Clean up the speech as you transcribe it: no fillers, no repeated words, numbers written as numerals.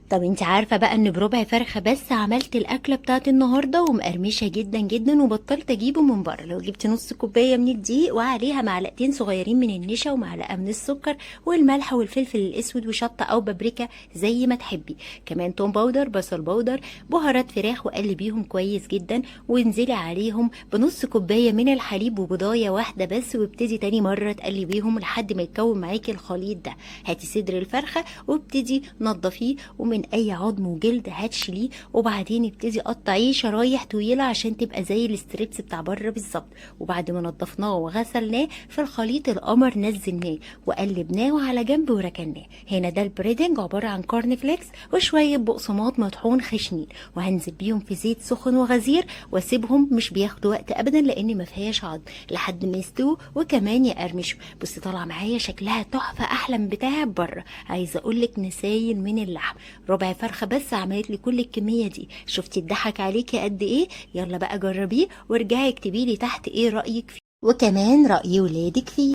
طب انت عارفة بقى ان بربع فرخة بس عملت الاكلة بتاعت النهاردة ومقرمشة جدا جدا، وبطلت اجيبه من بره. لو جبت نص كوباية من الدقيق وعليها معلقتين صغيرين من النشا ومعلقة من السكر والملح والفلفل الاسود وشطة او بابريكا زي ما تحبي، كمان توم powder، بصل powder، بهارات فراخ، وقلبيهم كويس جدا وانزلي عليهم بنص كوباية من الحليب وبضاية واحدة بس، وابتدي تاني مرة تقلبيهم لحد ما يتكون معاكي الخليط ده. هاتي صدر الفرخة وابتدي نضفيه ومن اي عظم وجلد هتشيليه، وبعدين ابتدي قطعية شرايح طويلة عشان تبقى زي ال strips بتاع بره بالظبط. وبعد ما نضفناه وغسلناه في الخليط القمر نزلناه وقلبناه وعلى جنب وركناه. هنا ده ال breading عبارة عن corn flakes وشوية بقسماط مطحون خشنين، وهنزل بيهم في زيت سخن وغزير واسيبهم، مش بياخدوا وقت ابدا لان ما فيهاش عظم، لحد ما يستووا وكمان يقرمشوا. بصي طالعه معايا شكلها تحفة، احلى من بتاع بره. عايزه اقولك نسايل من اللحم، ربع فرخة بس عملت لي كل الكمية دي. شفتي اتضحك عليكي قد ايه؟ يلا بقى جربيه وارجعي اكتبي لي تحت ايه رايك فيه، وكمان راي ولادك فيه.